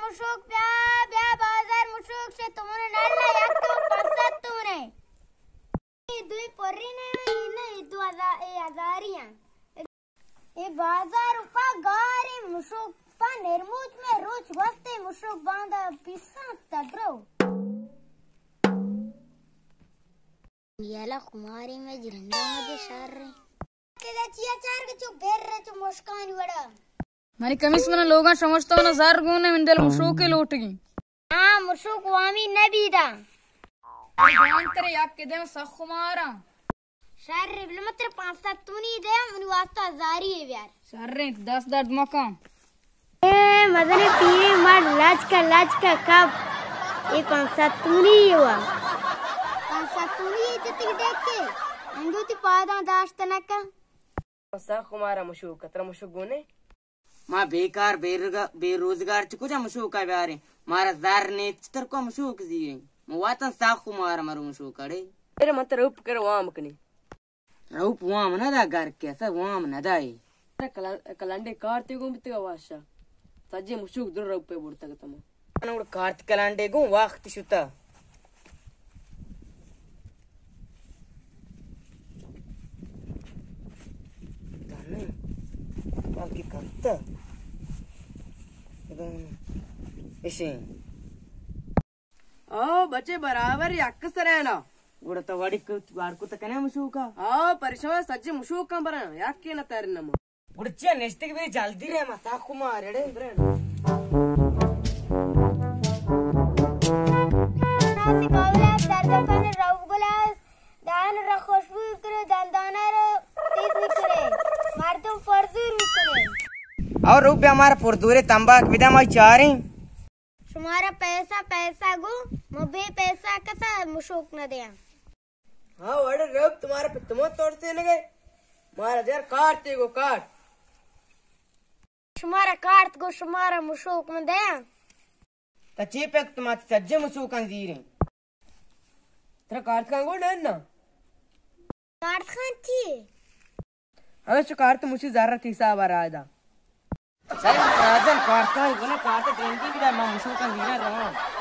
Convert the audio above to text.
مشوک بیا، بیا بازار مشوک شے تومن نل یک تو پنچ سد تومن اے۔ اے دوی پری نے، اے نہ، اے دو ہزار، اے ہزاری ایں۔ اے بازار پا گاری مشوک پا نرموچ میں روچ وقت مشوک باندا پیساں تدرو۔ یلا خماری میں جرندا مجھے شر رہے۔ کہ چیا چار کے چو بیر رہے چو مشکانی وڑا۔ منی کمیس منا لوگاں شمشتو منا زر گون اے، من دل مشوکے لوٹگی۔ ہاں، مشوک وامی نبی دا۔ جان ترے یک دے سخ مارا۔ شر بل متر پانچ سد تومنی دے، منی واسطہ ہزاری بیار۔ شر دست درد مکن۔ اے مزن پیرے مر لچکا لچکا کپ۔ اے پانچ سد تومنی وا۔ پانچ سد تومنی چتک ڈیکے۔ انگو تی پاداں داشت نکا۔ سخ مارا مشوک، ترا مشوک گونے؟ ما بیکار، بے رگا-، بے روزگار چہ کجا مشوکا بیاریں؟ مارا زر نیت، چتر کو مشوک زیریں؟ ما واتن ساخو مارا مرو مشوک اڑے۔ ارے من ترا روپ کر وام کنی۔ روپ وام نہ دا گھر کے، اسا وام نہ دائے۔ کل-، کلنڈے کارتے گوں بیتگا واشا۔ سجے مشوک در روپے برتگ تما۔ من گڑا کارت کلانڈے گوں وقت شتا۔ دانے، بلکہ کنتا۔ اشیں۔ او بچے برابر یک سرے نا۔ گڑا تو وڑی کو-، وار کو تکنے مشوکا۔ او پریشان سجے مشوکاں برا، یک کے نہ تر نما۔ گڑا چیا نشتگ بری جلدی رے، ما ساخو مارڑے برے۔ ناسی کاولا سرگپن روگلا دان را خوشبو کرے، دندانا را تیز می‌کنه، مردم پرزور می‌کنه۔ اور روپ ہمارا پردورے تمباک بدا ما چاریں۔ شمارا پیسہ پیسہ گو، ما بے پیسہ کسا مشوک نہ دیاں۔ ہاں، وڑے رب تمہارا پہ تمو توڑتے نہ گئے۔ مارا دیار کارتے گو کارت۔ شمارا کارت گو شمارا مشوک من دیاں۔ تا چے پک تماتی سجے مشوکاں زیریں۔ ترا کارت کان گو نہ نا۔ کارت کان چی؟ اگر چو کارت مشی زرت حساب راجا۔ سر راجن کارت کان گو نا کارت ڈنگی بدا ما مشوکاں زیریں رواں۔